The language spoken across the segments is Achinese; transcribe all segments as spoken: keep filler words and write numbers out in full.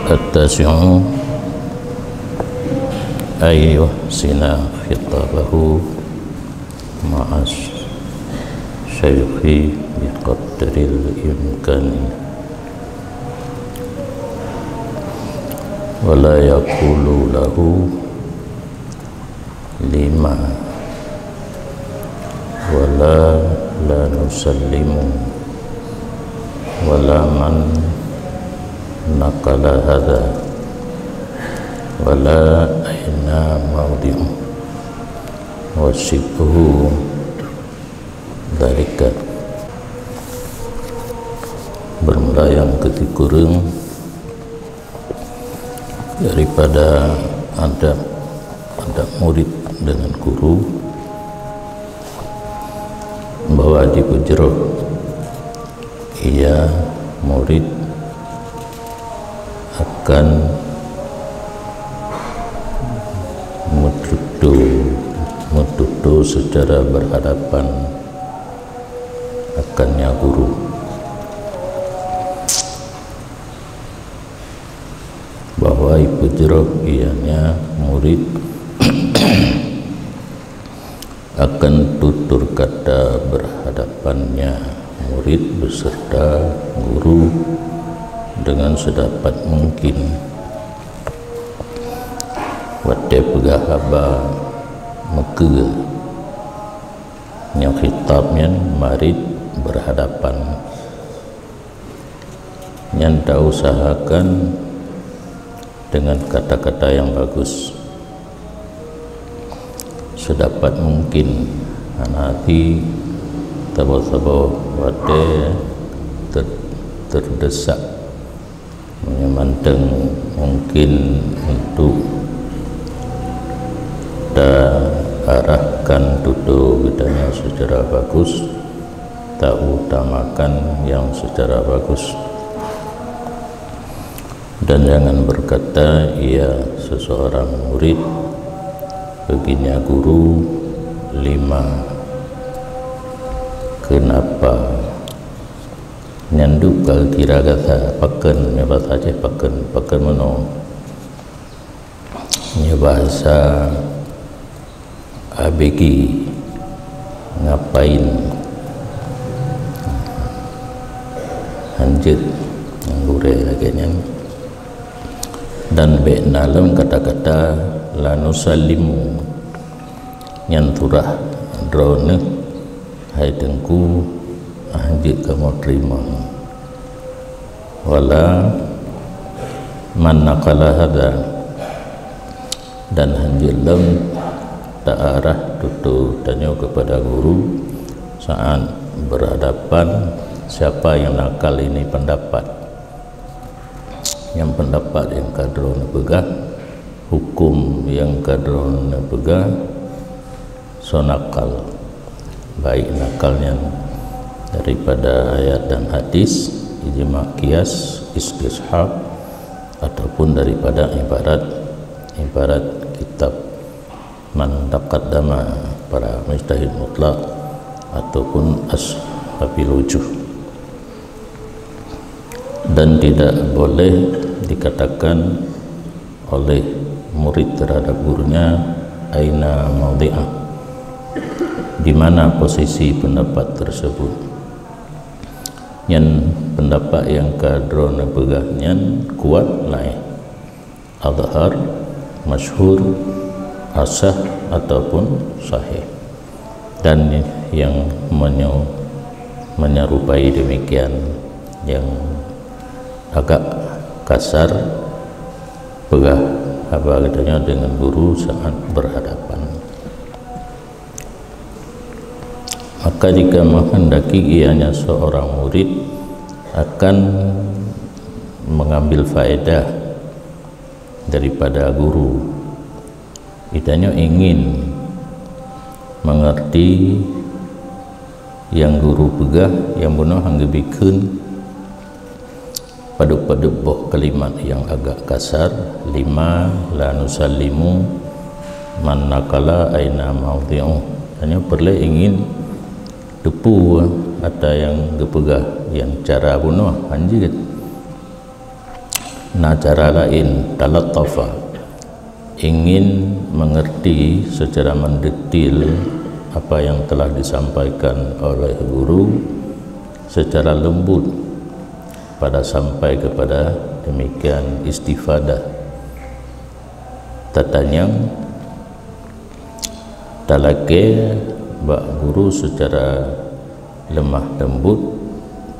At-tasi'u, ay yuhsina khitabahu ma'a syaikhi biqadril imkani. Wa la yaqulu lahu lima, wa la, la nusallimu, wa la man naqala hadza, wa la aina maudi'u, wa syibhu dzalika. Bermula nyang keusikureueng daripada adab, adab murid dengan guru, bahwa jipeujroh ia murid akan meututoe, meututoe secara berhadapan akannya guru, bahwa jipeujroh ianya murid akan tutur kata berhadapannya murid beserta guru dengan sedapat mungkin. Watée peugah haba meukeue, nyoe khitab nyan marit berhadapan. Nyan tausahakan dengan kata-kata yang bagus. Sedapat mungkin, hana até saboh-saboh watée ter-, terdesak. Meunyoe mantong mungkin untuk ta arahkan tutoe geutanyoe secara bagus, ta utamakan nyang secara bagus. Dan jangan berkata ia seseorang murid baginya guru, lima, kenapa. Nyan duek ka kira gata pakon, nyoe basa Aceh pakon, pakon meunoe. Nyoe basa A B G, ngapain. Hanjeuet nyang gurée lagée nyan. Dan bék na lom kata-kata la nusallimu. Nyan surah droeneuh, hai Teungku, hanjeuet kamoe teurimong. Wa la man naqala hadza, dan hanjeuet lom ta arah tutoe tanyoe kepada guru saat berhadapan siapa yang nakal ini pendapat. Nyang pendapat nyang ka droeneuh peugah, huköm nyang ka droeneuh peugah, soe nakal, baik nakal nyan daripada ayat dan hadis, ijma, qiyas, istishab, ataupun daripada ibarat, ibarat kitab man taqaddama para mujtahid mutlak ataupun ashabil wujuh. Dan tidak boleh dikatakan oleh murid terhadap gurunya, "Aina maudi'ah?" Di mana posisi pendapat tersebut? Nyan pendapat nyang ka droeneuh peugah nyan kuat laén. Azhar, masyhur, asah ataupun sahih. Dan yang menyo-, menyerupai demikian, yang agak kasar, peugah haba geutanyoe dengan guru saat berhadapan. Maka jika menghendaki ianya seorang murid akan mengambil faedah daripada guru, geutanyoe ingin mengerti nyang guru peugah, nyang bunoe han geubri kheun padub-padub boh kalimat nyang agak kasar, lima, la nusallimu, man naqala aina maudi'uh. Tanyoe peureulée ingin teupeu ata nyang geupeugah nyang cara bunoe, hanjeuet. Na cara laén, talattafa, ingin mengerti secara mendetil apa yang telah disampaikan oleh guru secara lembut pada sampai kepada demikian istifadah. Tatanyong, talakée bak guru secara lemah lembut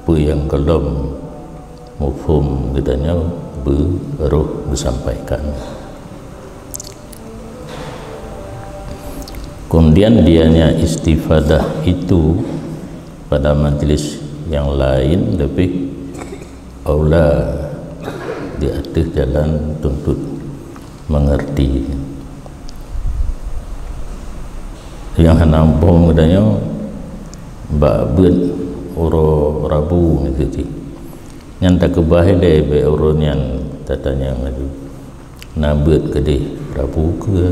peue nyang gohlom muphom geutanyoe beuroh geusampaikan. Kemudian dianya istifadah itu pada majlis yang lain lebih aula di ateueh jalan tuntut mengerti. Nyang hana muphom geutanyoe bak beuet uroe Rabu nyan cit. Nyan takeubah ilée bék uroe nyan tatanyong laju. Na beuet keudeh Rabu keue,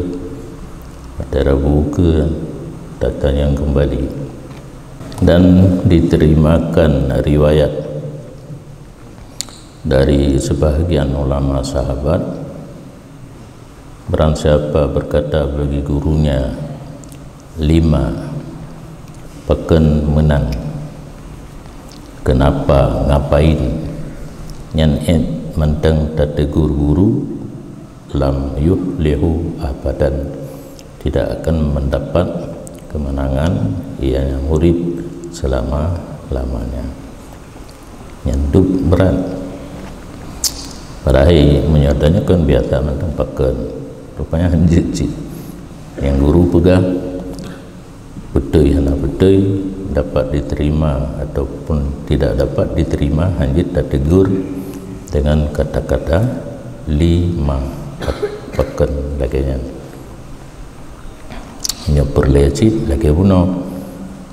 watée Rabu keue tatanyong keumbali. Dan diterimakan riwayat dari sebahagian ulama sahabat, barang siapa berkata bagi gurunya, "Lima?" Pakon meunan? Kenapa? Ngapain? Nyan ék mantong tategur guru, lam yuflihu abadan, tidak akan mendapat kemenangan ia murid selama-lamanya. Nyan dub brat. Padahai meunyoe tanyoe kan biasa mantong pakon. Rupanya hanjeuet cit. Nyang guru peugah beutôi hana beutôi, dapat diterima ataupun tidak dapat diterima, hanjeuet tategur dengan kata-kata lima, pakon lagée nyan. Nyoe peureulée cit lagée bunoe,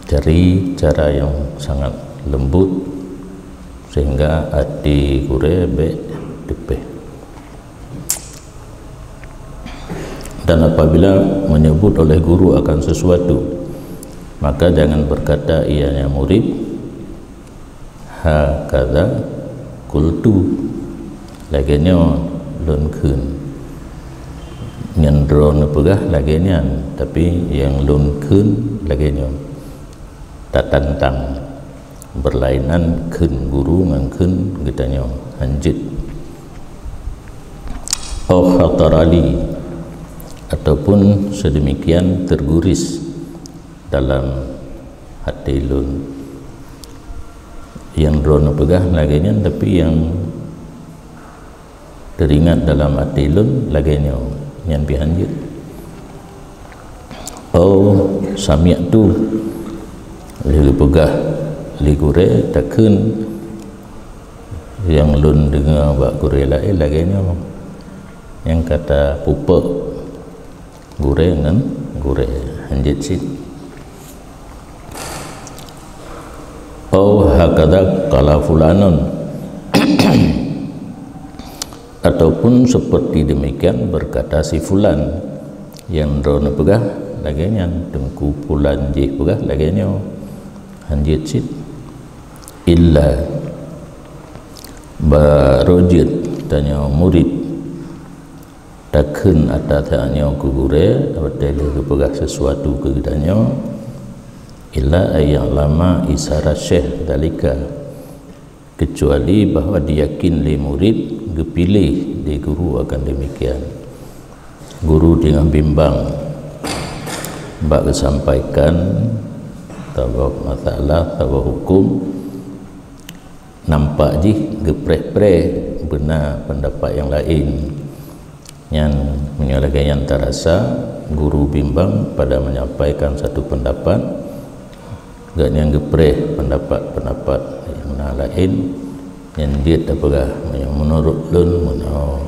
cari cara yang sangat lembut sehingga até gurée bék teupeh. Dan apabila menyebut oleh guru akan sesuatu, maka jangan berkata ianya murid, "Hakadza qultu," lagée nyoe lôn kheun. Nyan droeneuh peugah lagée nyan, tapi nyang lôn kheun lagée nyoe. Tatantang, berlainan kheun guru ngon kheun geutanyoe, hanjeuet. Au khatarali, ataupun sedemikian terguris dalam até lôn. Nyang droeneuh peugah lagée nyan, tapi nyang teuringat dalam até lôn lagée nyoe, nyan pih hanjeuet. Au sami'tu, lheueh geupeugah lé gurée takheun nyang lôn deungoe bak gurée laén lagée nyoe, nyang ka tapupeue gurée ngon gurée, hanjeuet cit. Au hakadza qala fulanun, ataupun seperti demikian berkata si fulan, nyang droeneuh peugah lagée nyan, Teungku Fulan jih peugah lagée nyoe, hanjeuet cit. Illa, barô jeuet tanyoe murid takheun ata tanyoe keu gurée, watée lheueh geupeugah sesuatu keu geutanyoe, illa ayya'lama isara syekh dalika, keucuali bahwa diyakin lé murid geupiléh lé guru akan demikian. Guru teungoh bimbang bak geusampaikan saboh masalah, saboh huköm, nampak jih geupreh-preh beuna pendapat nyang laén. Nyan, meunyoe lagée nyan tarasa guru bimbang pada menyampaikan satu pendapat, gobnyan geupreh pendapat-pendapat nyang na laén, nyan jeuet tapeugah, meunyoe meunurot lôn, meunyoe,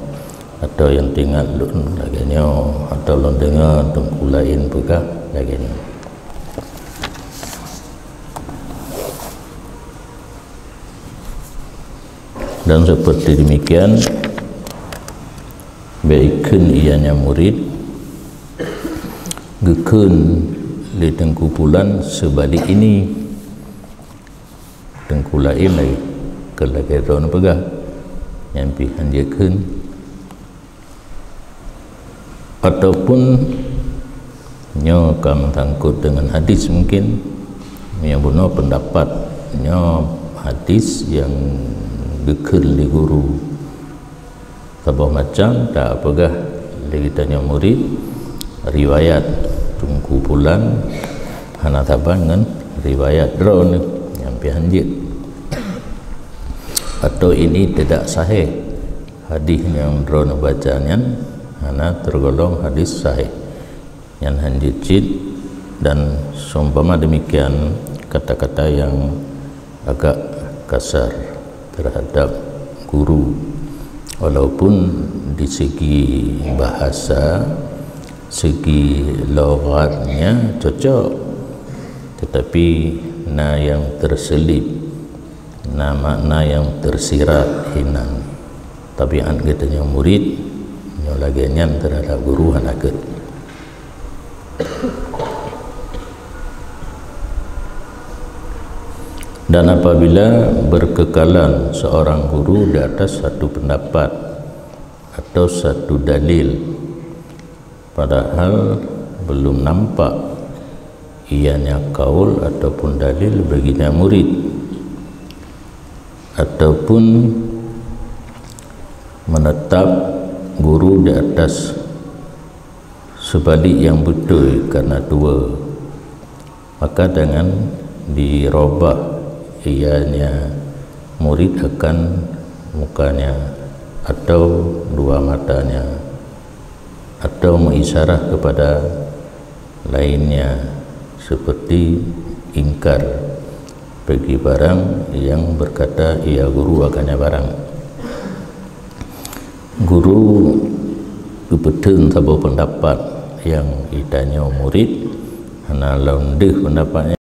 atawa nyang teuingat lôn lagée nyoe, atawa lôn deungoe teungku laén peugah lagée nyoe. Dan seperti demikian, bék kheun ianya murid, geukheun lé Teungku Fulan seubalik ini. Teungku laén lagée, keu lagée droeneuh peugah, Nyan pih hanjeuet kheun. Ataupun nyoe ka meusangkot deungon hadis mungkin, nyoe bunoe peundapat, nyoe hadis nyang geukheun lé guru. Saboh macam tapeugah lé geutanyoe murit, riwayat Teungku Pulan hana saban ngon riwayat droeneuh nyang pih hanjeuet. Atau ini tidak sahih. Hadis nyang droeneuh baca nyan hana tergolong hadis sahih. Nyan hanjeuet cit, dan seumpama demikian kata-kata yang agak kasar terhadap guru. Walaupun di segi bahasa, segi lughatnya cocok, tetapi na nyang terselip, na makna nyang tersirat hinan. Tabiat geutanyoe murit nyoe lagée nyan terhadap guru hana gét. Dan apabila berkekalan seorang guru di atas satu pendapat atau satu dalil, padahal belum nampak ianya kaul ataupun dalil baginya murid, ataupun menetap guru di atas sebalik yang beutôi karena tua, maka dengan dirobah ianya murid akan mukanya atau dua matanya, atau meisyarah kepada lainnya seperti ingkar bagi barang yang berkata, "Ya guru, agaknya barang." Guru geupeutheun saboh peundapat nyang geutanyoe murid hana lom deuh peundapatnya,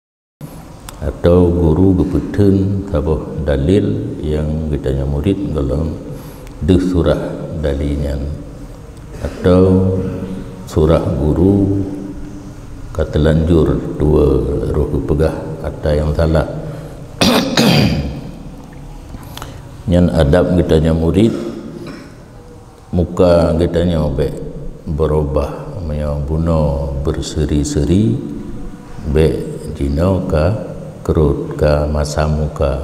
atau guru geupeutheun saboh dalil nyang geutanyoe murid gohlom deuh surah dalil nyan, atau surah guru ka teulanjur dua roh geupeugah ata nyang salah. Nyan adab geutanyoe murid, muka geutanyoe bék beurubah, meunyoe bunoe beuseri-seri, bék jinoe ka keurot, ka masam muka.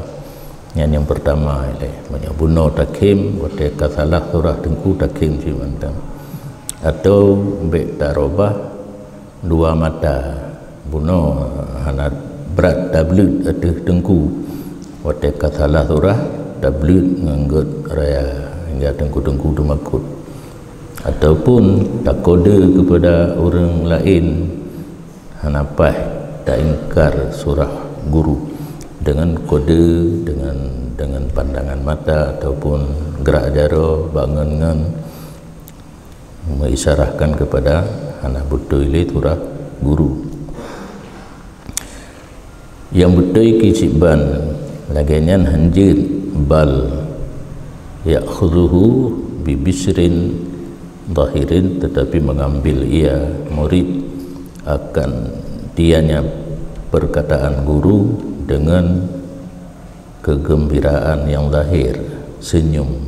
Nyan nyang peurtama ilée. Meunyoe bunoe takhém, watée ka salah surah teungku takhém cit mantong. Atau bék tarubah dua mata. Bunoe hana brat tableuet ateueh teungku. Watée ka salah surah, tableuet ngon gét raya hingga teungku-teungku teumakot. Ataupun takode keupada ureuëng laén, hana paih taingkar surah guru dengan kode, dengan, dengan pandangan mata ataupun gerak jaroe bak ngon-ngon meisyarahkan keupada hana beutôi lé surah guru. Nyang beutôi keu cit ban lagée nyan hanjeuet, bal ya'khudhuhu bi bisyrin zahirin, tetapi mengambil ia, murid, akan dianya perkataan guru dengan kegembiraan yang zahir, senyum.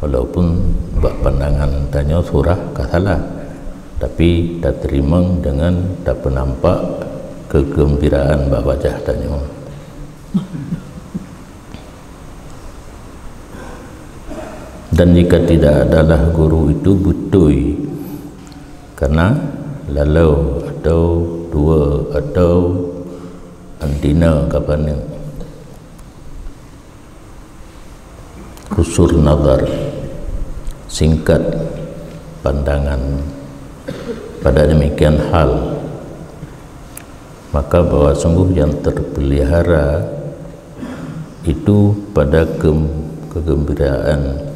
Walaupun bak pandangan tanyoe surah ka salah, tapi tateurimong deungon tapeunampak kegembiraan bak wajah tanyoe. Dan jika tidak adalah guru itu beutôi, karena lalu atau dua atau antina ka paneuk. Kusur nazar, singkat pandangan, pada demikian hal, maka bahwa sungguh yang terpelihara itu pada ke-, kegembiraan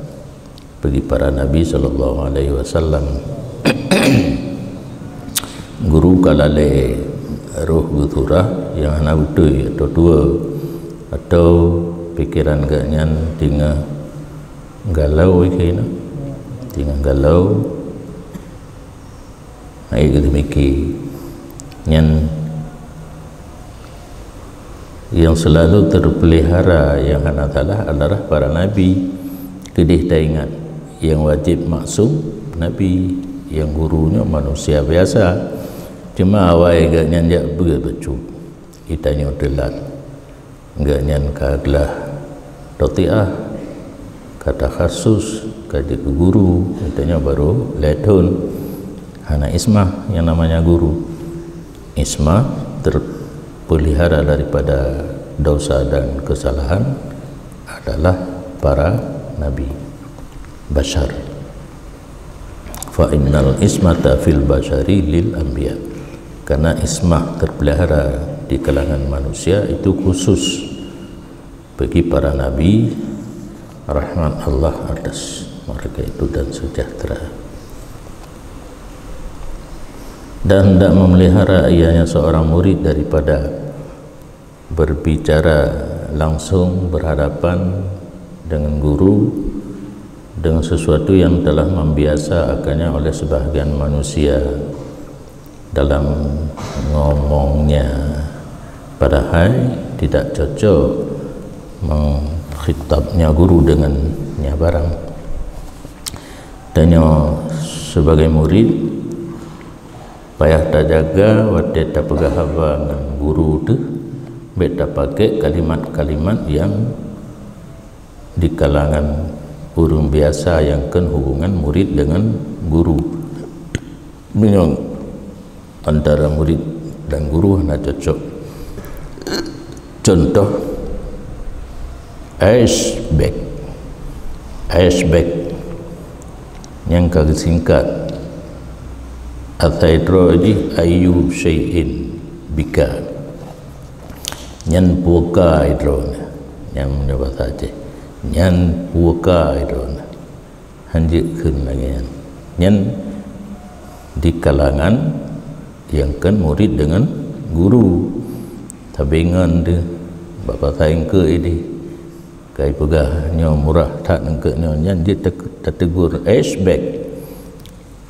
bagi para nabi sallallahu alaihi wasallam. Guru ka lalée roh geusurah nyang hana beutôi atau dua, atau pikeran geuh nyan teungoh galau, ikheuna teungoh galau, hai geuteumiki. Nyan nyang selalu terpelihara nyang hana salah adalah para nabi. Keudeh taingat, nyang wajéb maksum Nabi, nyang guru nyoe manusia biasa. Cuma awai geuhnyan jak beuet bacut, geutanyoe teulat. Geuhnyan ka glah totiah, ka takhasus, ka jeuet keu guru, geutanyoe barô lhèe thôn. Hana ismah nyang namanya guru. Ismah terpelihara daripada dosa dan kesalahan adalah para nabi, basyar. Fa innal ismata fil basyari lil anbiya. Karena ismah terpelihara di kalangan manusia itu khusus bagi para nabi, rahmat Allah atas mereka itu dan sejahtera. Dan hendak memelihara ianya seorang murid daripada berbicara langsung berhadapan dengan guru, dengan sesuatu yang telah membiasa akannya oleh sebahagian manusia dalam ngomongnya, padahai tidak cocok mengkhitabnya guru dengan nya barang. Tanyoe sebagai murid, payah tajaga watée tapeugah haba ngon guru teuh, bék tapakék kalimat-kalimat nyang di kalangan ureuëng biasa nyang kheun hubungan murid dengan guru. Meunyoe antara murid dan guru hana cocok. Contoh, ice bag. Ice bag nyang ka geusingkat asai droe jih ayu syai'in bika. Nyan puka droe, nyang meunyoe basa Aceh. Nyan puka droe. Hanjeuet kheun lagée nyan. Nyan di kalangan nyang kheun murid dengan guru. Tabingon deuh bak pasai eungkôt ideh. Kai peugah nyoe murah that eungkôt nyoe, nyan jeuet ta-, tategur, "Ice bag.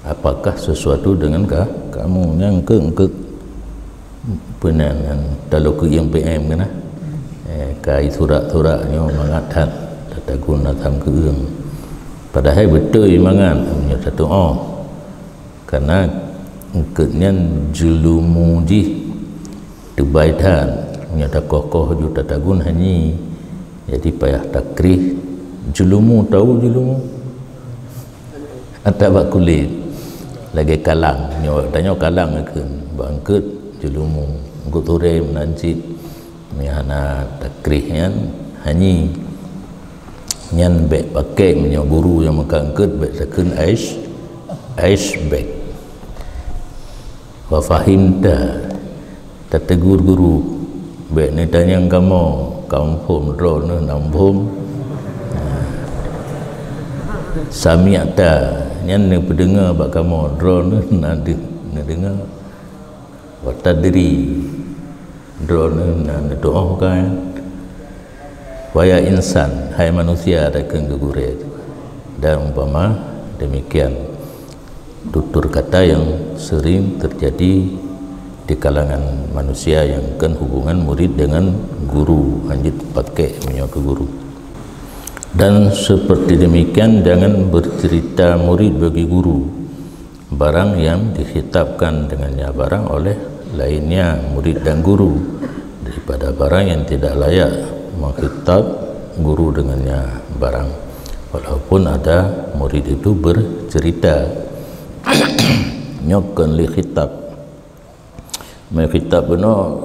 Apakah sesuatu dengan ka-, kamu?" Nyan eungkôt-eungkôt peunan nyan talo keu I M P M keunan. Eh, kai surak-surak nyoe mangat that tatagun asam keueung. Padahai beutôi mangat nyoe tatuoh. Karena eungkôt nyan jeulumu jih teubai that, nyoe takoh-koh ju tatagun hanyi. Jadi payah takréh jeulumu, tahu jeulumu? Ata bak kulét. Lagée kalang, nyoe tanyoe kalang kheun, bak eungkôt jeulumu, eungkôt turée meunan cit. Nyang hana takréh nyan hanyi. Nyan bék pakék meunyoe guru nyang meuka eungkôt bék takheun ice, ice bag. Wa fahimta, tategur guru, bék neutanyong kamoe, ka muphom droeneuh na muphom. Sami'ta, nyan neupeudeungoe bak kamoe, droeneuh na deuh neudeungoe. Wa tadri, droeneuh na neutuoh kan. Wa ya insan, hai manusia, takheun keu gurée. Dan umpama demikian tutur kata yang sering terjadi di kalangan manusia yang kheun hubungan murid dengan guru, hanjeuet pakék meunyoe keu guru. Dan seperti demikian, jangan bercerita murid bagi guru barang yang dikhitabkan dengannya barang oleh lainnya murid dan guru daripada barang yang tidak layak mengkhitab guru dengannya barang, walaupun ada murid itu bercerita. Nyoe kon lé khitab. Meukhitab bunoe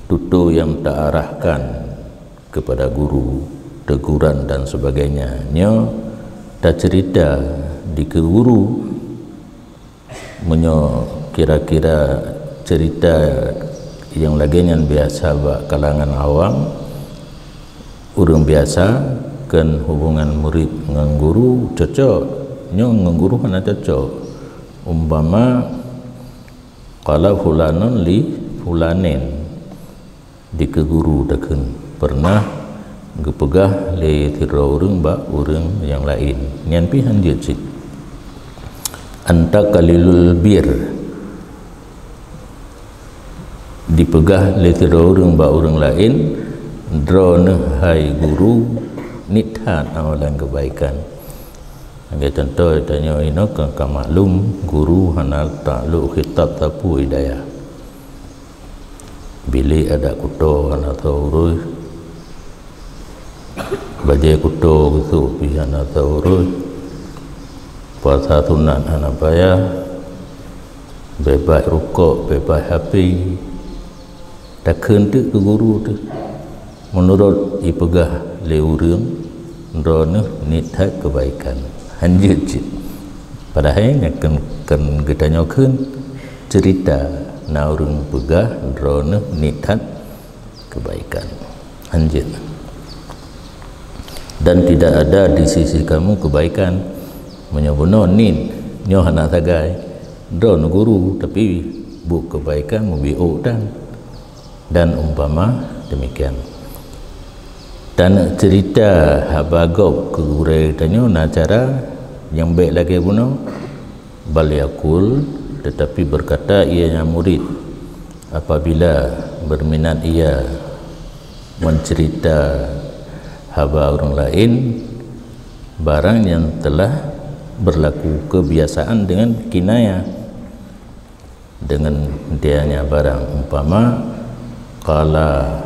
tutoe nyang taarahkan kepada guru, teguran dan sebagainya. Nyoe taceurita dikeue guru. Meunyoe kira-kira ceurita nyang lagée nyan biasa bak kalangan awam, ureuëng biasa, kon hubungan murid ngon guru cocok, nyoe ngon guru hana cocok. Umpama, qala fulanun li fulanin, dikeue guru takheun, pernah geupeugah lé sidroe ureuëng bak ureuëng nyang laén, nyan pih hanjeuet cit. Anta qalilul bir, dipeugah lé sidroe ureuëng bak ureuëng laén, droeneuh hai guru Niet that amalan kebaikan. Lagèe contoh tanyoe inoe ka, ka maklum guru hana taklok khitab sapeue i dayah. Bilék adat kuto hana teuurus, bajèe kuto geusok pih hana teuurus, puasa sunat hana payah, beubaih rukok, beubaih H P, takheun teuk keu guru teuh. Meunurot ipeugah lé ureuëng, droeneuh niet that keubaikan. Hanjeuet cit. Padahai nyan kheun, kheun geutanyoe kheun ceurita na ureuëng peugah droeneuh niet that keubaikan. Hanjeuet. Dan tidak ada di sisi kamu kebaikan. Meunyoe bunoe niet, nyoe hana sagai. Droeneuh guru, tapi buet keubaikan mubiôk tan. Dan umpama demikian. Taneuk ceurita haba gob keu gurée tanyoe na cara nyang bék lagée bunoe. Bal yaqul, tetapi berkata ianya murid, apabila berminat ia mencerita haba ureuëng laén, barang yang telah berlaku kebiasaan dengan kinayah. Dengan dianya barang umpama, qala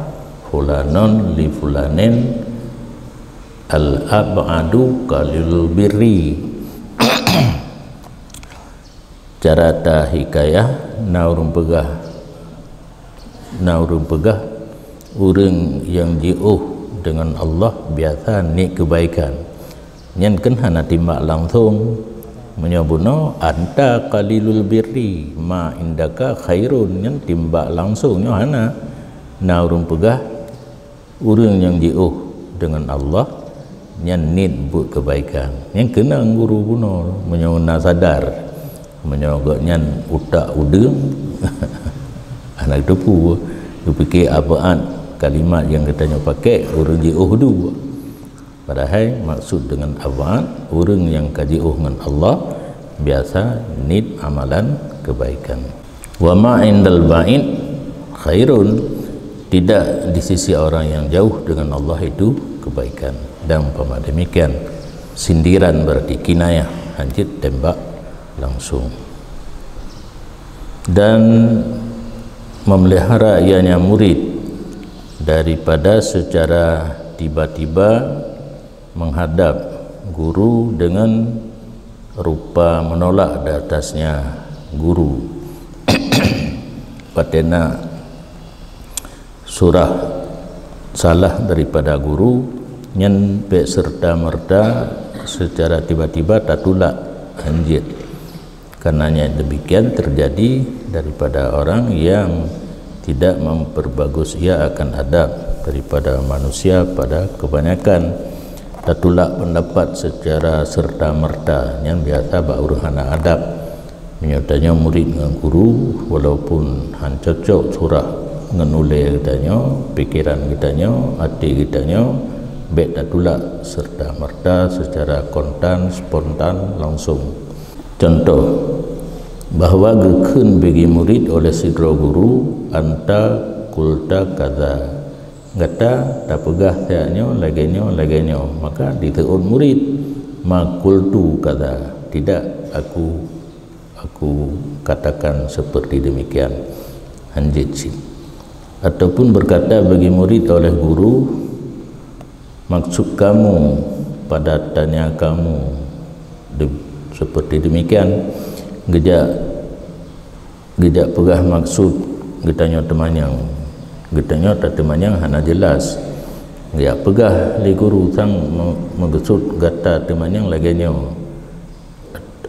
fulanun li fulanin al-ab'adu qalilul birri. Cara tahikayah, na ureuëng peugah, na ureuëng peugah, ureuëng nyang jiôh dengan Allah biasa niet keubaikan. Nyan kheun hana timbak langsong. Meunyoe bunoe, anta qalilul birri, ma indaka khairun, nyan timbak langsong nyoe hana. Na ureuëng peugah, ureuëng nyang jiôh dengan Allah, nyan niet buet keubaikan. Nyan keunong guru bunoe, meunyoe na sadar. Meunyoe gobnyan utak udeueng, hana teupeu, geupike ab'ad kalimat nyang geutanyoe pakai, ureuëng jiôh dua. Padahai maksud dengan ab'ad, ureuëng nyang ka jiôh ngon Allah, biasa niet amalan keubaikan. Wa ma indal ba'id khairun, tidak di sisi orang yang jauh dengan Allah itu kebaikan. Dan umpama demikian, sindiran berarti kinayah, hanjeuet tembak langsung. Dan memelihara ianya murid daripada secara tiba-tiba menghadap guru dengan rupa menolak di atasnya guru. Watée na surah salah daripada guru, nyan bék serta-merta secara tiba-tiba tatulak, hanjeuet. Karena yang demikian terjadi daripada orang yang tidak memperbagus ia akan adab daripada manusia pada kebanyakan. Tatulak pendapat secara serta-merta, nyan biasa bak ureuëng hana adab. Meunyoe tanyoe murid ngon guru, walaupun han cocok surah ngon ulée geutanyoe, pikeran geutanyoe, até geutanyoe, bék tatulak serta-merta secara kontan, spontan, langsung. Contoh, bahwa geukheun bagi murid oleh sidroe guru, anta kulta kaza. Gata tapeugah siat nyoe, lagée nyoe, lagée nyoe. Maka diseuôt murid, ma kultu kaza. Tidak aku, aku katakan seperti demikian. Hanjeuet cit. Ataupun berkata bagi murid oleh guru, maksud kamu pada tanya kamu, de-, seperti demikian. Geujak, geujak peugah maksud geutanyoe teumanyong. Geutanyoe tateumanyong hana jelas. Geujak peugah lé guru sang me-, meukeusud gata teumanyong lagée nyoe.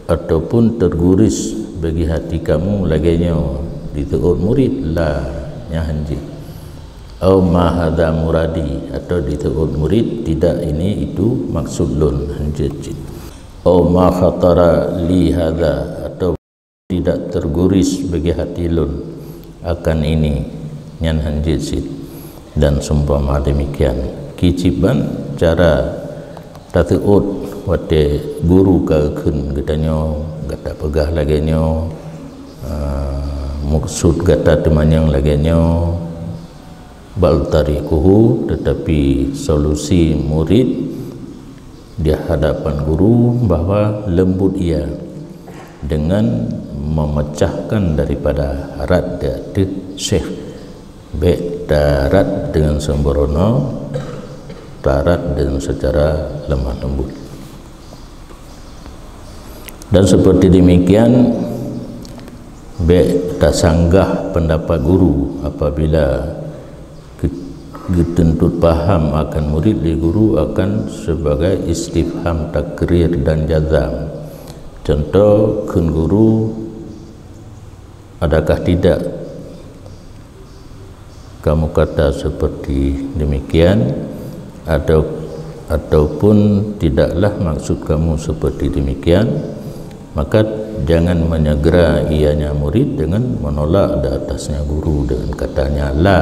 Ataupun tergurus bagi hati kamu lagée nyoe, diseuôt murid, la, nyan hanjeuet. Au ma hadza muradi, atau diseuôt murid, tidak ini itu maksud lôn, hanjeuet cit. Au ma khatara li hadza, atau tidak tergurus bagi hati lôn akan ini, nyan hanjeuet cit. Dan seumpama demikian. Kiban cara taseuôt watée guru ka kheun geutanyoe, gata peugah lagée nyoe, ah, maksud gata teumanyong lagée nyoe, bal tariquhu, tetapi solusi murid di hadapan guru bahwa lembut ia dengan memecahkan daripada rad di ateueh syekh. Bèk tarad dengan sembrono, tarad dengan secara lemah lembut. Dan seperti demikian, bèk tasanggah pendapat guru apabila ge-, geutuntot paham akan murid lé guru akan sebagai istifham takrir dan jazam. Contoh, kheun guru, "Adakah tidak kamu kata seperti demikian?" Atau, ataupun, "Tidaklah maksud kamu seperti demikian," maka jangan menyegera ianya murid dengan menolak di atasnya guru dengan katanya, "La."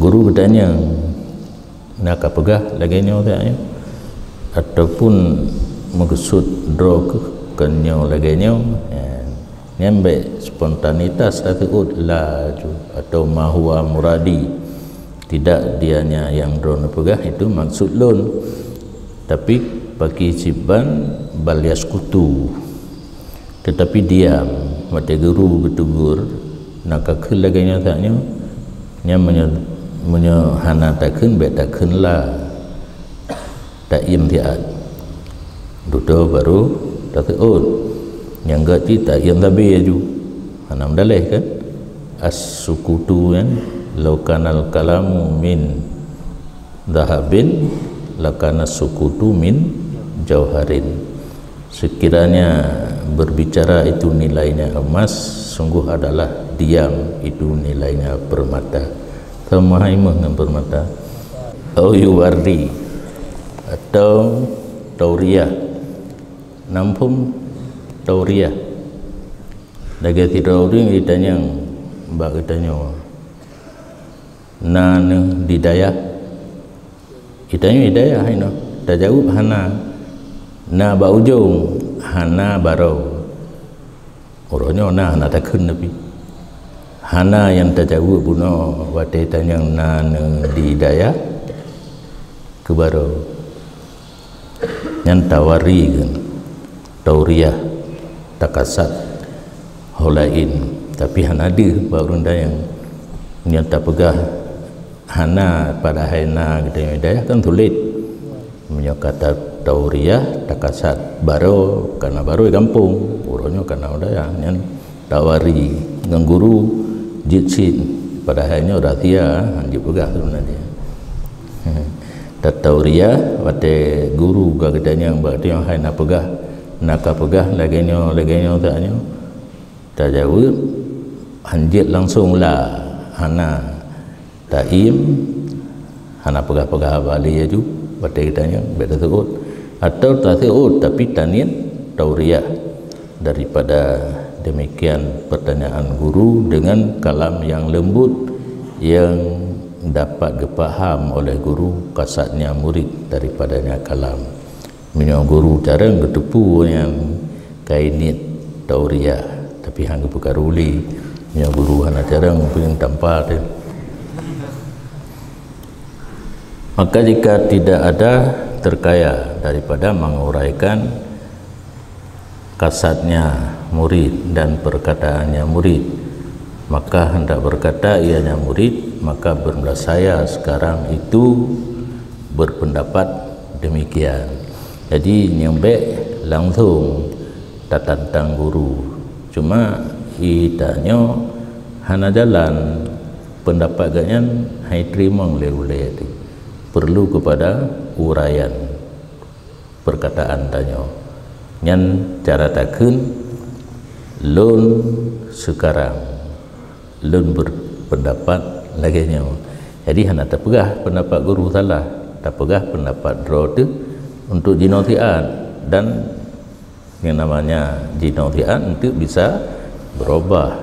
Guru geutanyong, "Na kapeugah lagèe nyoe that nyoe?" Ataupun, "Meukeusut droe keuh kon nyoe lagèe nyoe?" Ya. Nyan bèk spontanitas taseuôt "La" laju, atau "Ma huwa muradi." "Tidak, dianya nyang droeneuh peugah itu maksud lôn." Tapi, "Pakisyiban bal yaskutu." Tetapi diam, watèe guru geutegur, "Na kakheun lagèe nyoe that nyoe?" Nyan meunyoe, meunyoe hana takheun, bèk takheun "La." Taiem siat. Dudoe baru taseuôt. Nyang gèt cit taiem sabe laju. Hana meudaleh kan? As-sukutu nyan, "Lau kanal kalamu min dhahabin, lakana sukutu min jauharin." Sekiranya berbicara itu nilainya emas, sungguh adalah diam itu nilainya permata. Sama hai meuh ngon permata. Au yuwarri, atau tauriyah. Na muphom tauriyah? Lagèe sidroe ureueng jitanyong bak geutanyoe, "Na neuh di dayah?" Geutanyoe di dayah inoe. Tajaweueb, "Hana." Na bak ujong, "Hana baroe." Uroe nyoe na hana takheun tapi. Hana nyang tajaweueb bunoe watèe tanyong "Na neuh di dayah?" keu baroe. Nyan tawarri kheun, tauriyah, takasad ho laén, tapi hana deuh bak ureueng dayah. Nyan tapeugah hana padahai na geutanyoe dayah kan sulet. Meunyoe ka ta-, tauriyah, takasad baroe, kana baroe gampông, uroe nyoe kana dayah, nyan tawarri ngon guru jeuet cit, padahai nyoe rahsia, han jipeugah seubeunajih. Tatauriyah, watèe guru ka geutanyong bak geutanyoe, "Hai na peugah, na kapeugah lagèe nyoe, lagèe nyoe, that nyoe?" Tajaweueb, han jeuet langsong "La", hana. Taiem, hana peugah-peugah haba lé laju, watèe geutanyong, bèk taseuôt. Atau taseuôt, tapi taniet tauriyah. Daripada demikian pertanyaan guru dengan kalam yang lembut, yang dapat geupaham oleh guru kasadnya murid daripadanya kalam. Meunyoe guru carông geuteupeue nyan ka niet tauriyah, tapi han geupeukaru lé. Meunyoe guru hana carông, mungken tampa teuh. Maka jika tidak ada terkaya daripada menguraikan kasadnya murid dan perkataannya murid, maka hendak berkata ianya murid, maka bermula saya sekarang itu berpendapat demikian. Jadi, nyoe bèk langsong tatantang guru. Cuma, geutanyoe hana jalan, pendapat gobnyan han jiteurimong lé ulèe teuh. Perlu kepada uraian perkataan tanyoe. Nyan cara takheun, "Lôn sekarang, lôn berpendapat lagèe nyoe." Jadi hana tapeugah pendapat guru salah, tapeugah pendapat droe teuh untuk jinoe siat, dan yang namanya jinoe siat untuk bisa berubah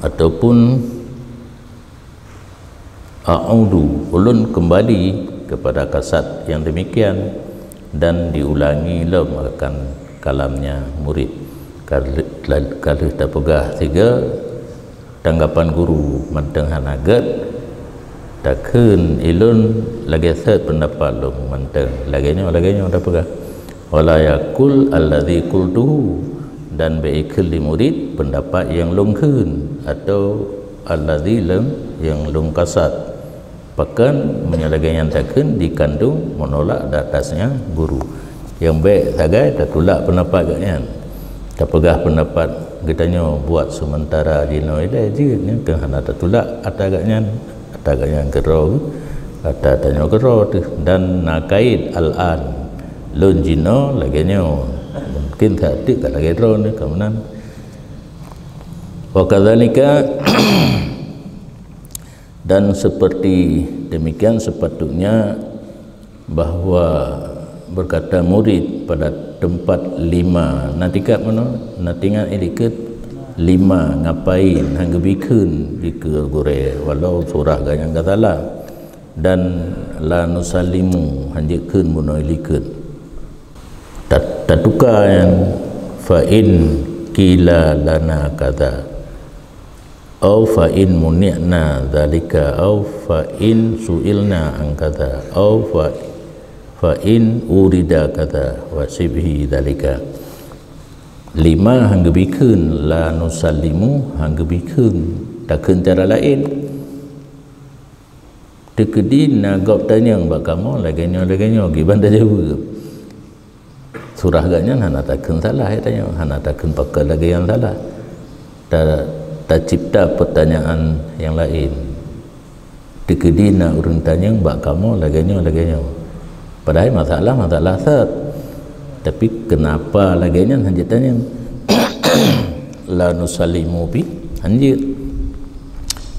ataupun A'udu, ulôn kembali kepada kasad yang demikian dan diulangi lom akan kalamnya murid. Ka lheueh, ka lheueh tapeugah sigoe tanggapan guru mantong hana gèt, Takheun ilôn lagée sot peundapat lôn mantong. Lagée nyoe, lagée nyoe tapeugah. Wala yaqul alladzi qultuhu, dan bék ikheun lé murit peundapat nyang lôn kheun, atau alladzi lôn, nyang lôn kasat. Pakon meunyoe lagée nyan takheun dikandong menolak di atasnya guru. Nyang bék sagai tatulak peundapat gobnyan. Tapeugah peundapat geutanyoe buat seumeuntara jinoe ilée jeuet nyan keuh hana tatulak ata gobnyan. Ata gobnyan keudroe, ata tanyoe keudroe teuh dan na kait al-an. Lôn jinoe lagée nyoe. Mungken saat teuk ka lagée droeneuh ka meunan. Wa kadzalika, dan seperti demikian sepatutnya bahwa berkata murid pada tempat lima. Na teuingat meunoe? Na teuingat i likot lima ngapain han geubri kheun dikeue gurée, walau surah gobnyan ka salah. Dan la nusallimu, han jeuet kheun bunoe i likot. Ta-, tatuka nyan, fa in qila lana kadza, au fa in muni'na dzalika, au fa in su'ilna an kadza, au fa, fa in urida kadza wa syibhi dzalika. Lima han geubri kheun, la nusallimu han geubri kheun, takheun cara laén. Teukeudi na gob tanyong bak kamoe lagée nyoe, lagée nyoe, kiban tajaweueb. Surah gobnyan hana takheun salah, ya, tanyoe, hana takheun pakon lagée nyang salah. Ta-, tacipta pertanyaan nyang laén. Teukeudi na ureuëng tanyong bak kamoe lagée nyoe, lagée nyoe. Padahai masalah, masalah sot. Tapi kenapa lagée nyan han jeuet tanyong? La nusallimu bi, han jeuet.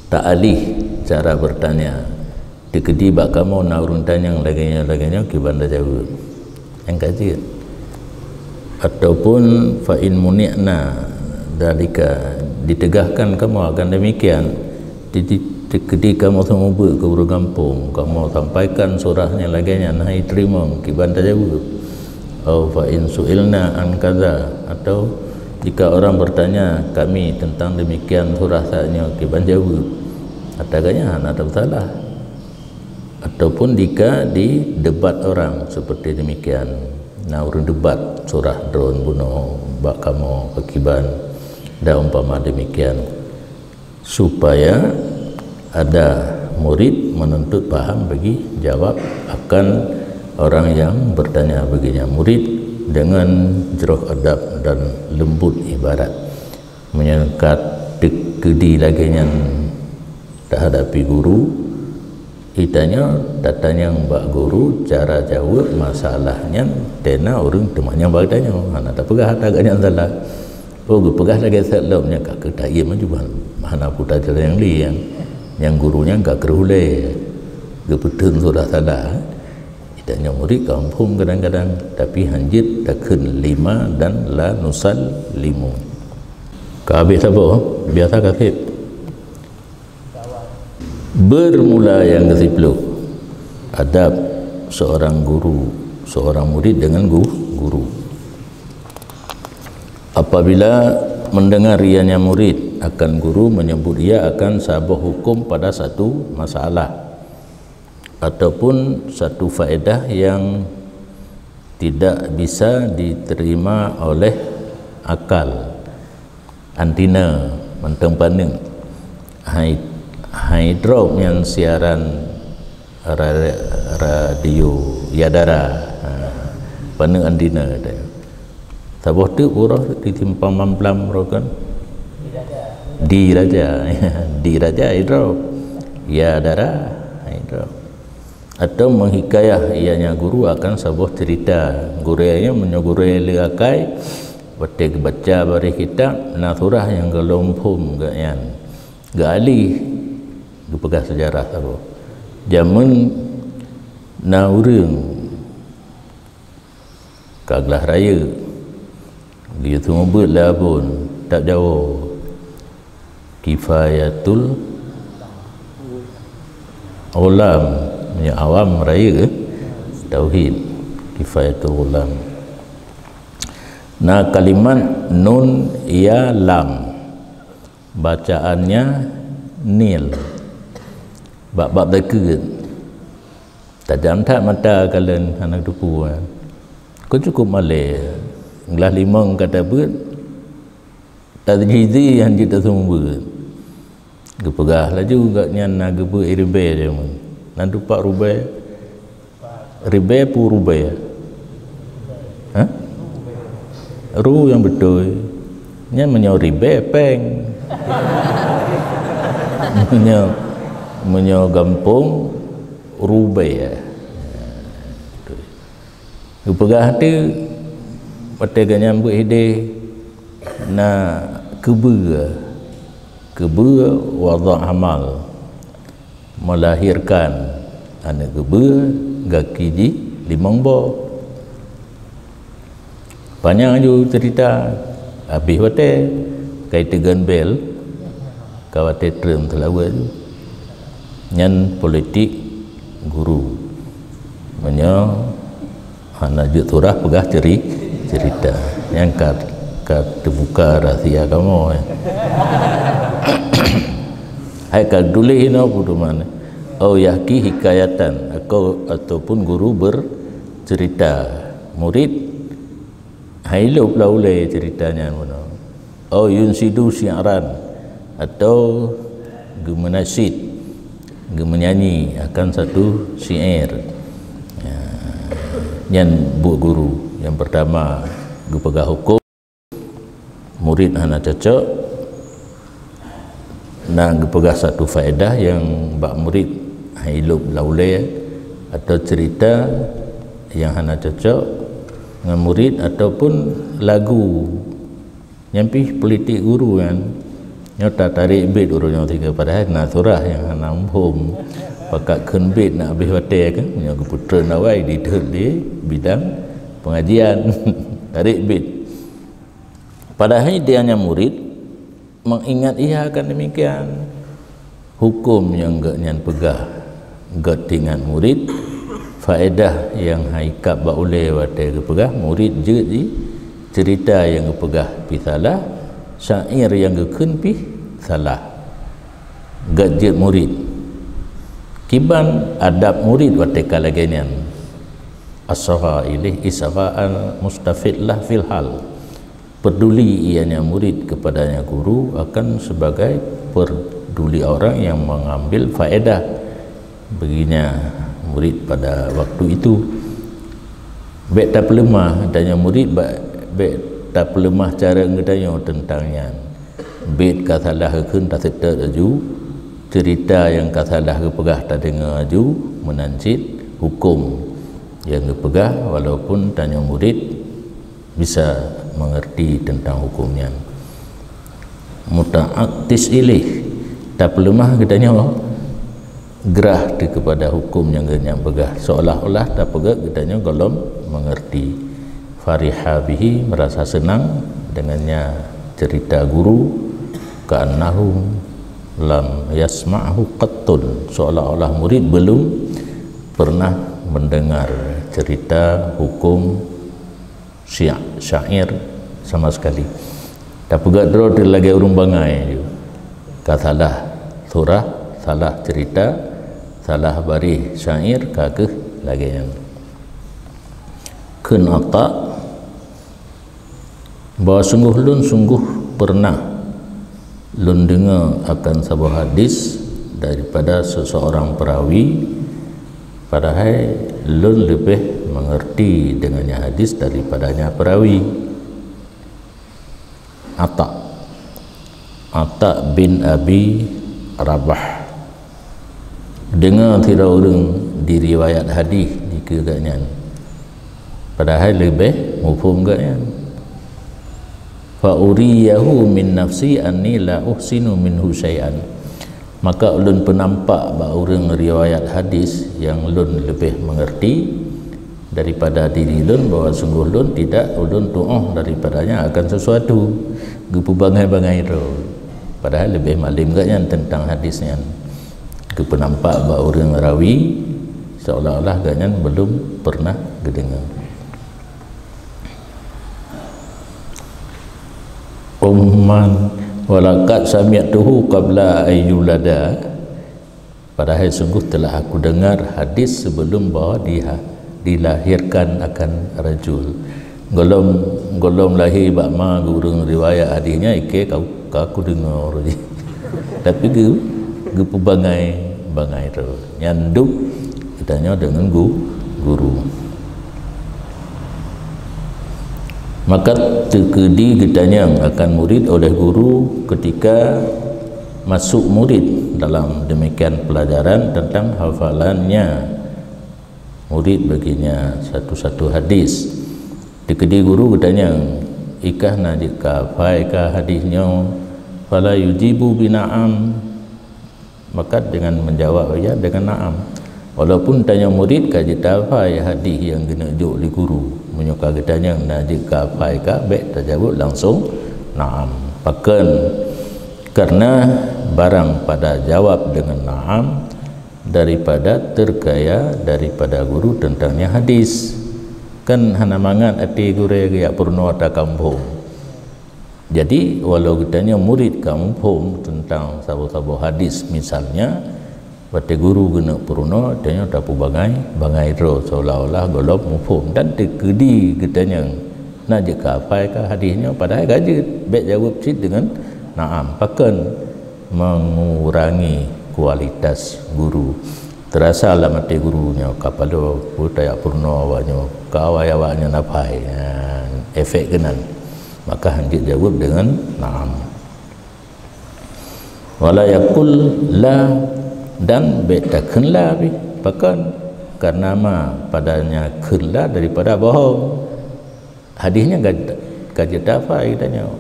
Ta'alih cara bertanya. Teukeudi bak kamoe na ureuëng tanyong lagée nyoe, lagée nyoe, kiban tajaweueb. Nyang ka jeuet. Ataupun fa in muni'na dzalika, ditegaskan kamoe akan demikian. Teukeudi kamoe seumeubeuet keu ureuëng gampông, kamoe sampaikan surah nyang lagée nyan, han jiteurimong, kiban tajaweueb. Au fa in su'ilna an kadza, atau jika orang bertanya kami tentang demikian surah saat nyoe, kiban jaweueb. Ata gobnyan hana teusalah. Ataupun jika didebat orang seperti demikian. Na ureuëng debat surah droen bunoe bak kamoe, pakriban, dan umpama demikian. Supaya ada murid menuntut paham bagi jawab akan orang yang bertanya baginya. Murid dengan jroh adab dan lembut ibarat. Meunyoe ka teukeudi lagée nyan tahadapi guru, geutanyoe tatanyong bak guru cara jaweueb masalah nyan, teuma ureuëng teumanyong bak geutanyoe, hana tapeugah ata gobnyan salah. Oh, geupeugah lagée sat lom nyan ka keuh taiem maju, hana peue tajak nyang lé nyan. Nyang guru nyan ka kreuh ulée, geupeutheun sudah salah. Geutanyoe murit ka muphom kadang-kadang, tapi han jeuet takheun lima dan la nusallimu. Ka habéh saboh, biasa ka seb. Bermula yang kesepuluh, adab seorang guru, seorang murid dengan gu-, guru. Apabila mendengar ianya murid akan guru menyebut ia akan saboh hukum pada satu masalah ataupun satu faedah yang tidak bisa diterima oleh akal. Antina mantong paneuk. Hai, hai drop nyan siaran ra-, radio Yadara. Ha, paneuk antina katanya. Saboh teuk uroe di Simpang Mamplam rokan. Di Raja. Di Raja hai drop. Yadara hai drop. Atau menghikayah ianya guru akan saboh cerita. Gurée nyan meunyoe gurée le akai, watée geubaca baréh kitab, na surah nyang geulom phom geuh nyan. Geualih, geupeugah seujarah saboh. Jameun na ureuëng ka glah rayeuk, geuyue seumeubeuet lé abon, tab jawoe. Kifayatul Ghulam, ya awam rayeuk, eh? Tauhid. Kifayatul Ghulam. Na kalimat nun ya lam. Bacaannya nil. Bak bab zakeuet, tajam that mata kalon hana teupeu. Kon cukôp malée, glah limong ka tabeuet, tajhizi han jeuet taseumeubeuet. Geupeugah laju gobnyan na geubeuet ribée jameun. Na teumpat ribée? Ribée peue ribée? Hah? Ru nyang beutôi. Nyan meunyoe ribée péng. Meunyoe, meunyoe gampông, ribée. Geupeugah teuk, watée gobnyan beuet hideh, na keubeue, keubeue wadha hamal, melahirkan aneuëk keubeue, gaki jih limong boh. Panyang ju ceurita, habéh watée, kai teugon bél, ka watée treun seulaweuet. Nyan politik guru. Meunyoe hana jeuet surah peugah ceri-, cerita. Nyan ka, ka teubuka rahsia kamoe. Hai ka tuléh inoe peue teuma. Au yahki hikayatan, atau, ataupun guru bercerita. Murid hai lôb lam ulée cerita nyan bunoe. Au yunsidu syi'ran, atau geumeunasyied, geumeunyanyi akan satu syair. Ya, nyan buet guru. Nyang pertama, geupeugah huköm, murid hana cocok. Na geupeugah satu faedah nyang bak murid hai lôb lam ulée, atau cerita nyang hana cocok ngon murid, ataupun lagu. Nyan pih politik guru nyan. Nyoe tatarek bét ureuëng nyang tiga, padahai na surah nyang hana muphom. Pakat kheun bét na habéh watée kan, nyoe geupeutreun awai di, di bidang pengajian. Tarek bét. Padahai dia nyang murid mengingat ia akan demikian. Huköm nyang gobnyan peugah, gét teuingat murid, faedah nyang hai kab bak ulée watée geupeugah, murid jeuet jih, cerita nyang geupeugah pih salah, syair nyang geukheun pih salah. Gét jeuet murid. Kiban adab murid watée ka lagée nyan? Asgha ilaihi isgha'an mustafidlah fil hal. Peduli ianya murid kepadanya guru akan sebagai peduli orang yang mengambil faedah baginya murid pada waktu itu. Bék tapeuleumah geutanyoe murid, ba-, bék tapeuleumah cara geutanyoe teuntang nyan. Bét ka salah geukheun taseutôt laju, cerita nyang ka salah geupeugah tadeungoe laju, meunan cit huköm nyang geupeugah, walaupun tanyoe murid bisa mengerti teuntang huköm nyan. Muta'attis ilaih, tapeuleumah geutanyoe grah teuh keupada huköm nyang geuhnyan peugah, seolah-olah tapeugét geutanyoe gohlom mengerti. Fariha bihi, merasa senang dengannya cerita guru, ka'annahu lam yasma'hu qattun, seolah-olah murid belum pernah mendengar cerita huköm sya-, syair sama sekali. Tapeugét droe teuh lagée ureuëng bangai ju. Ka salah surah, salah cerita, salah baréh syair, ka keuh lagée nyan. Kheun Ata, bahwa sungguh lôn sungguh pernah lôn deungoe akan saboh hadis daripada seseorang perawi, padahai lôn leubeh mengerti dengannya hadis daripadanya perawi. Ata, Ata bin Abi Rabah. Deungoe sidroe ureuëng diriwayat hadis dikeue gobnyan, padahai leubeh muphom gobnyan. Fa uriyahu min nafsi anni la uhsinu minhu syai'an. Maka ulôn peunampak bak ureuëng riwayat hadis nyang lôn leubeh mengerti daripada diri lôn bahwa sungguh lôn tidak ulôn tuoh daripadanya akan sesuatu. Geupeubangai-bangai droe. Padahai leubeh malem gobnyan teuntang hadis nyan. Geupeunampak bak ureuëng rawi seolah-olah gobnyan belum pernah geudeungoe. Umman, walaqad sami'tuhu qabla an yulada. Padahai sungguh telah aku dengar hadis sebelum bahwa diha-, dilahirkan akan rajul. Gohlom, gohlom lahé bak ma ureuëng riwayat hadis nyan, ikei ka, ka kudeungoe. Tapi geu-, geupeubangai-bangai droe. Nyan dum geutanyoe deungon gu-, guru. Maka teukeudi geutanyong akan murid oleh guru ketika masuk murid dalam demikian pelajaran tentang hafalannya murid baginya satu-satu hadis. Teukeudi guru geutanyong, "Ikah na jeuet ka hafai ka hadis nyoe?" Fala yujibu bina'am. Maka dengan menjawab ya dengan na'am. Walaupun tanyoe murid ka jeuet hafai hadis nyang geuneuk jok lé guru, meunyoe ka geutanyong na jeuet ka hafai ka, bék tajaweueb langsung na'am. Pakon? Karena barang pada jawab dengan na'am daripada terkaya daripada guru tentangnya hadis. Kan hana mangat até gurée geujak peurunoe ata ka muphom. Jadi, walau geutanyoe murid ka muphom tentang saboh-saboh hadis misalnya, watée guru geuneuk peurunoe, tanyoe tapeubangai-bangai droe seolah-olah gohlom muphom dan teukeudi geutanyong na jeuet ka hafai ka hadis nyoe, padahai ka jeuet, bék jaweueb cit deungon na'am. Pakon? Mengurangi kualitas guru. Terasa lam até guru nyoe, ka paloe peue tajak peurunoe awak nyoe, ka awai awak nyoe hafai. Ha, efek keunan. Maka hanjeuet jaweueb deungon na'am. Wala yaqul la, dan bék takheun la pih. Pakon? Karena ma padanya kheun la daripada bohong. Hadis nyan ka, ka jeuet hafai tanyoe.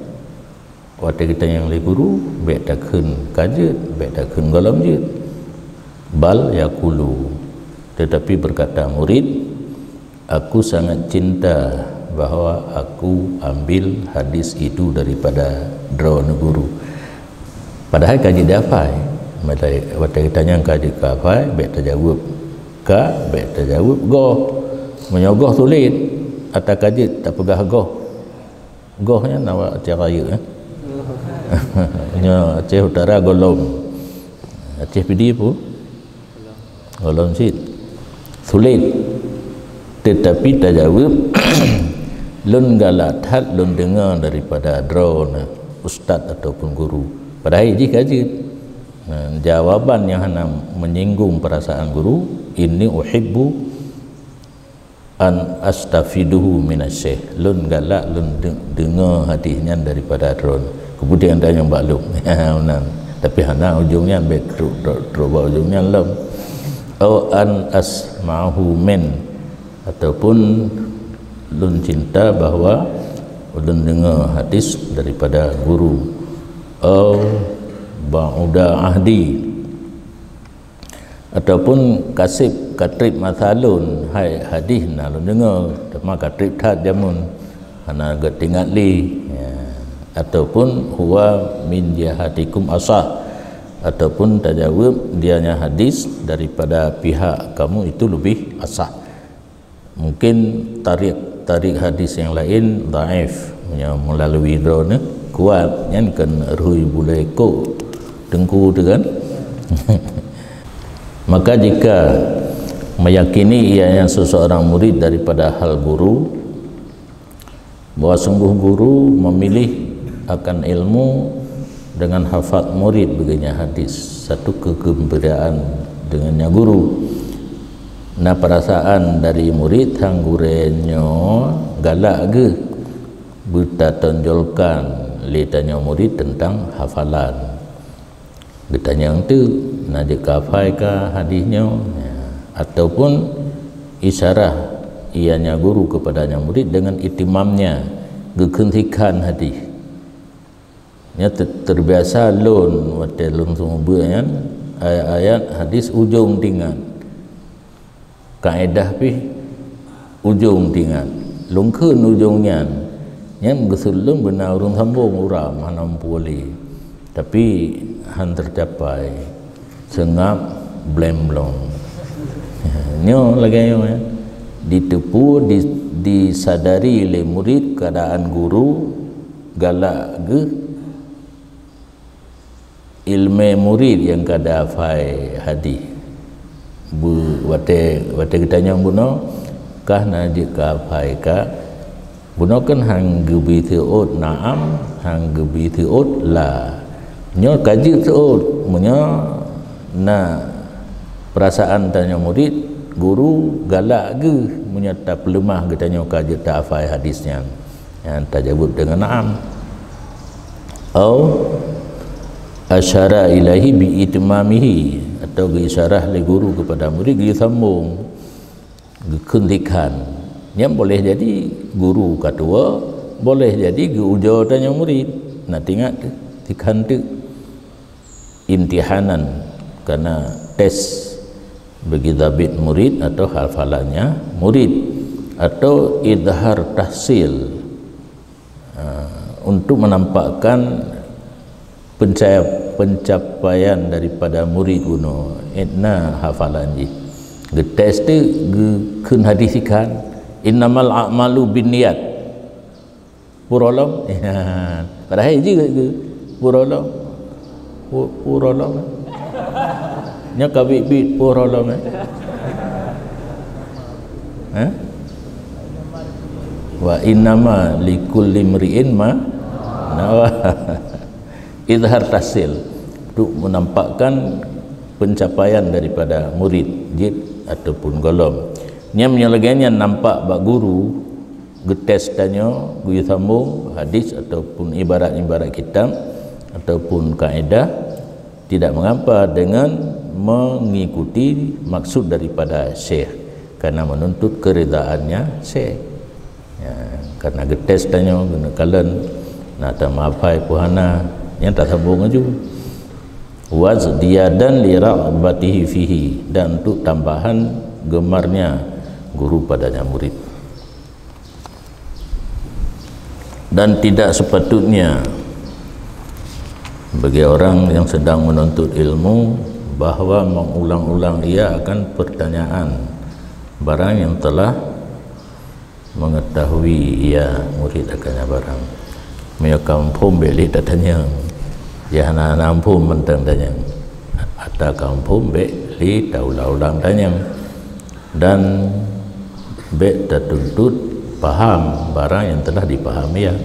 Watée geutanyong lé guru, bék takheun ka jeuet, bék takheun gohlom jeuet. Bal yaqulu, tetapi berkata murid, "Aku sangat cinta bahwa aku ambil hadis itu daripada droeneuh guru." Padahai ka jeuet hafai. Watée geutanyong ka jeuet ka hafai, bék tajaweueb ka, bék tajaweueb goh. Meunyoe goh sulet, ata ka jeuet tapeugah goh. Goh nyan awak Aceh Rayeuk, eh. Nyoe Aceh Utara gohlom. Aceh Pidie peue? Gohlom cit. Sulet. Tetapi tajaweueb, "Lôn galak that lôn deungoe daripada droeneuh, ustaz ataupun guru." Padahai jih ka jeuet. Nah, jawaban nyang hana menyinggung perasaan guru, "Inni uhibbu an astafiduhu minasy-syaikh." Lôn galak lôn de-, deungoe hadis nyan daripada droeneuh. Keumudian tanyong bak lôn. Meunan. Tapi hana ujong nyan, bék trok, trok, trok bak ujong nyan lom. "Au an asma'ahu min," ataupun lôn cinta bahwa lôn deungoe hadis daripada guru. "Au ba'uda ahdi," ataupun ka seb ka treb masa lôn, hai hadis na lôn deungoe, teuma ka treb that jameun, hana geutingat lé. Ya. Ataupun, "Huwa min jihatikum asah," ataupun tajaweueb, "Dia nyan hadis daripada pihak kamu itu lebih asah." Mungkin tarik, tarik hadis nyang laén dhaif, meunyoe meulalu droeneuh, kuat, nyan kon rhui bulée kok teungku teuh kan. Maka jika meyakini ianya seseorang murid daripada hal guru, bahwa sungguh guru memilih akan ilmu dengan hafat murid baginya hadis, satu kegembiraan dengannya guru. Na perasaan dari murid tang gurée nyoe galak geuh beutatonjolkan lé tanyoe murid tentang hafalan. Geutanyong teuk, na jeuet ka hafai ka hadis nyoe? Ya. Ataupun isyarah ianya guru kepadanya murid dengan itimamnya, geukheun sikhan hadis. Nyoe ter-, terbiasa lôn watée lôn seumeubeuet nyan, ayat-ayat hadis ujong tingat. Kaedah pih ujong tingat. Lôn kheun ujong nyan. Nyan geuseuleueng beuna ureuëng sambong uram hana muphom lé. Tapi han teucapai. Seungab blem blong. Nyoe lagée nyoe, ya. Diteupeue, di-, disadari lé murid keuadaan guru galak geuh Ileumé murit nyang ka dahafai hadis. Bu-, watée, watée geutanyong bunoe, kah na jeuet ka hafai ka, bunoe kan han geubri seuôt na'am, han geubri seuôt la. Nyoe ka jeuet seuôt, meunyoe na peurasaan tanyoe murit, guru galak geuh meunyoe tapeuleumah geutanyoe ka jeuet tahafai hadis nyan. Nyan tajaweueb deungon na'am. Au asyara ilaihi bi itmamihi, atau geuisyarah lé guru keupada murit geusambong, geukheun sikhan. Nyan boleh jadi guru ka tuwoe, boleh jadi geuujoe tanyoe murit. Na teuingat teuh, sikhan teuk. Imtihanan, kana tes bagi zabit murid atau hafalannya murid, atau idhar tahsil, ah, untuk menampakkan pencaya-, pencapaian daripada murid bunoe, eh, na hafalan jih. Geutes teuk, geukheun hadis ikan, "Innamal a'malu binniyat." Purolom. Padahai jeuet geuh. Purolom. Pu-, purolom. Nyoe ka biet-biet purolom, eh. Hah? "Wa innama likulli mri'in ma nawa." Izhar tahsil, untuk menampakkan pencapaian daripada murid jeuet ataupun gohlom. Nyan meunyoe lagée nyan nampak bak guru, geutes tanyoe, geuyue sambong hadis ataupun ibarat-ibarat kitab ataupun kaedah, tidak mengapa dengan mengikuti maksud daripada syekh, karena menuntut keridaannya syekh. Ya, karena geutes tanyoe, geuneuk kalon, na tameuhafai peue hana, nyan tasambong laju. Wazdiyadan li raghbatihi fihi, dan untuk tambahan gemarnya guru padanya murid. Dan tidak sepatutnya bagi orang yang sedang menuntut ilmu bahwa mengulang-ulang ia akan pertanyaan barang yang telah mengetahui ia murid akannya barang. Meunyoe ka muphom bék lé tatanyong. Ya hana, hana muphom mantong tanyong. Ata ka muphom bék lé taulang-ulang tanyong. Dan bék tatuntut paham barang yang telah dipahami, ya.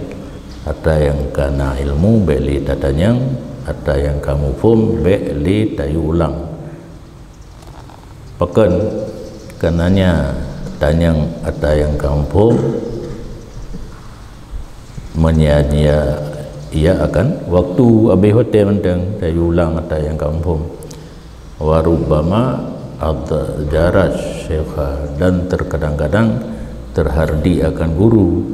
Ata nyang ka na ilmu bék lé tatanyong, ata nyang ka muphom bék lé tayue ulang. Pakon? Karenanya tanyong ata nyang ka muphom menyia-nyiakan waktu, abéh watée mantong tayue ulang ata nyang ka muphom. Wa rubbama adjara syekha, dan terkadang-kadang terhardik akan guru.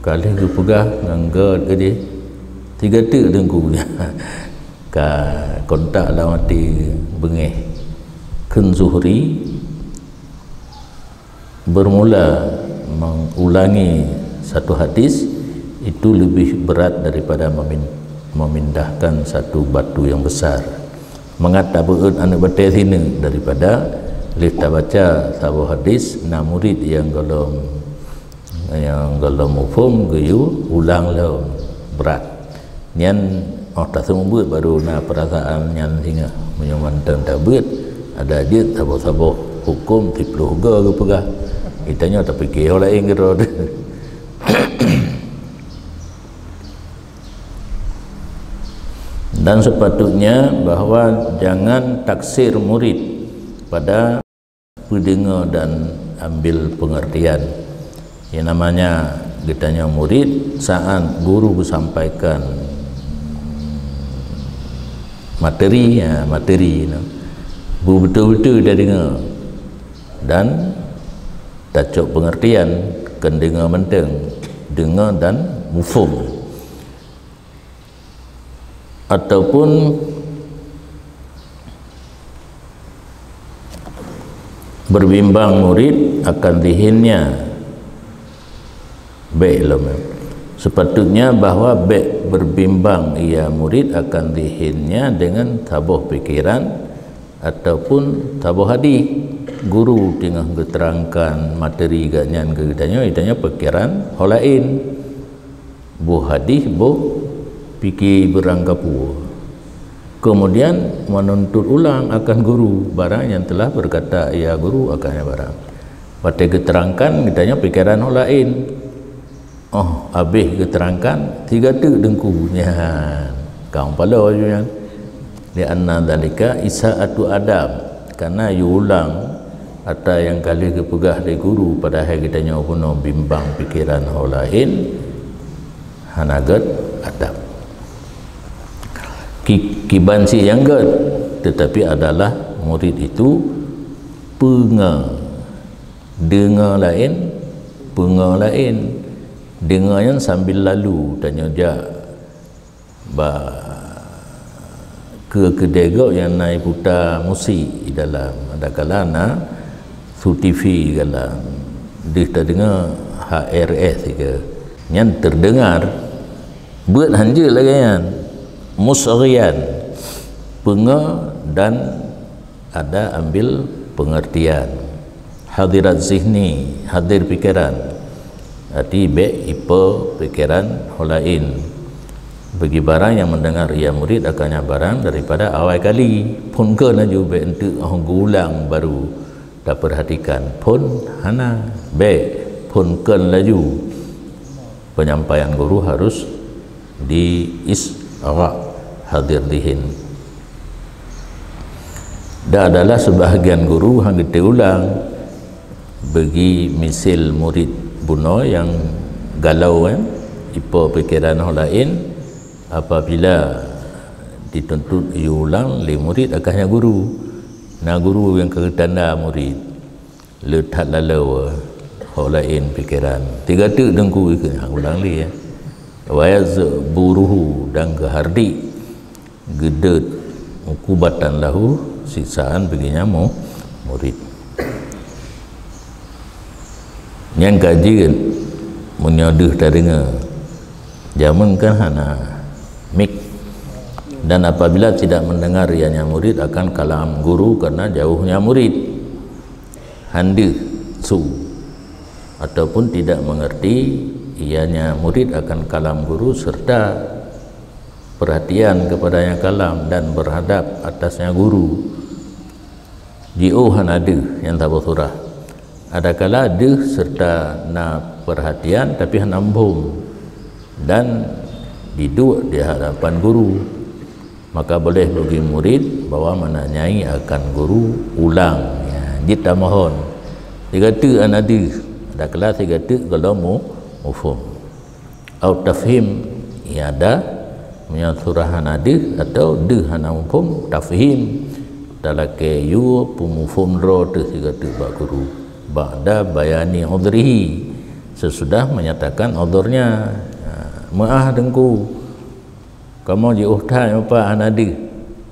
Ka lheueh geupeugah ngon gét keudeh, "Tiga teuk teungku." Ka kontak lam até beungéh. Kheun Zuhri, bermula mengulangi satu hadis itu lebih berat daripada memin-, memindahkan satu batu yang besar. Mangat tabeuet aneuëk batée sineuk daripada lheueh tabaca saboh hadis, na murit nyang gohlom, nyang gohlom muphom geuyue ulang lom, brat. Nyan óh taseumeubeuet baru na peurasaan nyan singoh. Meunyoe mantong tabeuet, ada jeuet saboh-saboh huköm siplôh goe geupeugah. Geutanyoe tapike ho laén keudroe. Dan sepatutnya bahwa jangan taksir murid pada peudeungoe dan ambil pengertian. Yang namanya geutanyoe murid, saat guru geusampaikan materi, ya, materi, no. Beubeutôi-beutôi tadeungoe dan tacok pengertian, kon deungoe mantong, deungoe dan muphom. Ataupun berbimbang murid akan zihinnya. Bék lom. Sepatutnya bahwa bék berbimbang ia murid akan zihinnya dengan saboh pikiran ataupun saboh hadis. Guru teungoh geuterangkan materi geuh nyan keu geutanyoe, geutanyoe pikiran ho laén. Boh hadis, boh pike beurangkapeue. Kemudian menuntut ulang akan guru barang yang telah berkata ia guru akannya barang. Watée geuterangkan, geutanyoe pikeran ho laén. Oh, habéh geuterangkan, sigateuk teungku nyan. Kang paloe nyan. Li anna dzalika isa'atu adab. Karena yue ulang ata nyang ka lheueh geupeugah lé guru, padahai geutanyoe bunoe bimbang pikeran ho laén, hana gét adab. Ki-, kiban cit nyang gét, tetapi adalah murid itu peungoe. Deungoe laén, peungoe laén. Deungoe nyan sambil lalu tanyoe jak ba keue keudè gob nyang na iputa musik di dalam. Adakala na su T V galam, deuh tadeungoe H R S ke. Nyan terdengar, beuet hanjeuet lagée nyan. Musghian, peungoe dan ada ambil pengertian. Hadirat zihni, hadir pikeran. Arti bék ipe pikeran ho laén. Bagi barang yang mendengar ia murid akannya barang daripada awai kali. Phon kheun laju, bék enteuk oh geuulang baru tapeurhatikan. Phon hana, bék, phon kheun laju. Penyampaian guru harus di isra, hadir zihin. Dan adalah sebahagian guru han geuteuulang bagi misil murid bunoe nyang galau, kan, ipe pikeran ho laén apabila dituntut yue ulang lé murid akannya guru. Na guru nyang ka geutanda murid. Le that laloe ho laén pikeran. Sigateuk teungku ikeu ulang lé, ya. Wa yazburuhu, dan geuhardik, geudeuet, uqubatan lahu, siksaan bagi nyan mu-, murid. Nyang ka jeuet meunyoe deuh tadeungoe. Jameun kan hana mik. Dan apabila tidak mendengar ianya murid akan kalam guru karena jauhnya murid. Han deuh su, ataupun tidak mengerti ianya murid akan kalam guru serta perhatian kepadanya kalam dan berhadap atasnya guru. Jiôh hana deuh nyang saboh surah. Adakala deuh serta na perhatian tapi hana muphom dan diduek di hadapan guru. Maka boleh bagi murid bahwa menanyai akan guru ulang. Ya, jeuet tamohon. Sigateuk hana deuh, adakala sigateuk gohlom mu-, muphom. Au tafhim, ya ada, meunyoe surah hana deuh atau deuh hana muphom, tafhim. Talakée yue peumuphom droe teuh sigateuk bak guru. Ba'da bayani udhrihi, sesudah menyatakan udhurnya. Ha, meu'ah teungku. Kamoe jiôh that nyoe Pak hana deuh.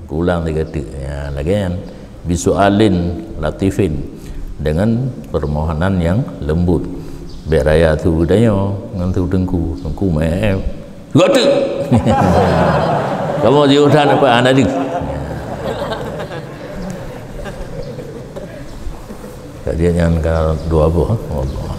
Geuulang sigateuk. Ya, lagée nyan. Bisu'alin latifin, dengan permohonan yang lembut. Bék raya su geutanyoe ngon su teungku. Teungku meu'ah. Sigateuk. Kamoe jiôh that nyoe Pak hana deuh. Ya. Kajian nyang ka dua boh, ha? Allah.